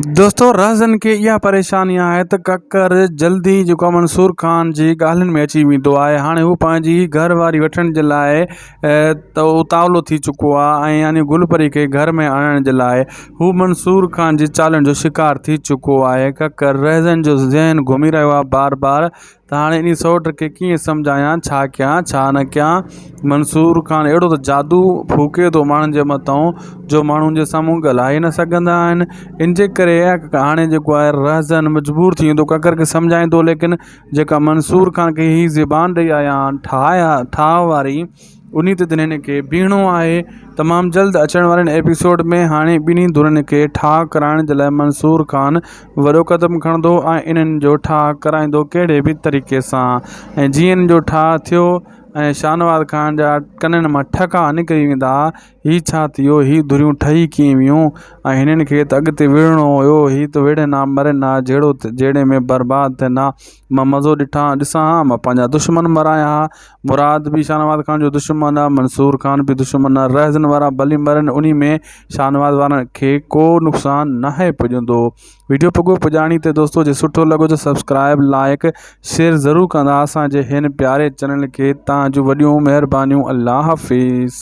دوستو رهزن کي اها پريشاني آهي ته ڪڪر جلدي جيڪو آهي منصور خان جي ڳالهين ۾ اچي ويندو آهي هاڻي هو پنهنجي گهر واري وٺڻ جي لاء ته اتاولو ٿي چڪو آهي ۽ يعني گل پري کي گهر ۾ آڻڻ جي لاء هو منصور خان جي چالن جو شڪار ٿي چڪو آهي. ڪڪر رهزن جو ذهن گهمي رهيو آهي بار بار ته هاڻي انهي سئوٽ کي ڪيئن سمجهايان ڇا ڪيان ڇا نه ڪيان منصور خان اهڙو ته جادو ڦوڪي ٿو ماڻهن جي مٿان جو ماڻهن جي سامهون ڳالهائي نه سگهندا آهن ان جي ڪري هاڻي جيڪو آهي رهزن مجبور ٿي ويندو ڪڪر کي سمجهائيندو ليڪن جيڪا منصور خان کي هي زبان ڏئي آيا آهن ٺاهه ٺاهه واري انهي تي هنن کي بيهڻو آهي. تمام جلد اچڻ وارن ايپيسوڊ ۾ هاڻي ٻنهي ڌرين کي ٺاهه ڪرائڻ جي لاء منصور خان وڏو قدم کڻندو ۽ انهن جو ٺاهه ڪرائيندو ڪهڙي به طريقي سان ۽ جيئن انهن جو ٺاهه ٿيو ۽ شاهنواز خان جا ڪنن مان ٺڪا نڪري ويندا هي ڇا ٿيو هي ڌريون ٺهي ڪيئن ويون ۽ هنن کي ته اڳتي وڙهڻو هيو هي ته وڙهن ها مرن ها جهيڙو جهيڙي ۾ برباد ٿين ها مان مزو ڏٺا ڏسان ها مان پنهنجا دشمن مرايان ها مراد به شاهنواز خان جو دشمن آ منصور خان به دشمن آ رهزن وارا ڀلي مرن انهي ۾ شاهنواز وارن کي ڪو نقصان ناهي پڄندو ويڊيو پڳو پڄاڻي تي دوستو جي سٺو لڳو ته سبسڪرائب لائڪ شيئر ضرور ڪندا اسان جي هن پياري چينل کي تان جون وڏيون مهربانيون الله حافظ.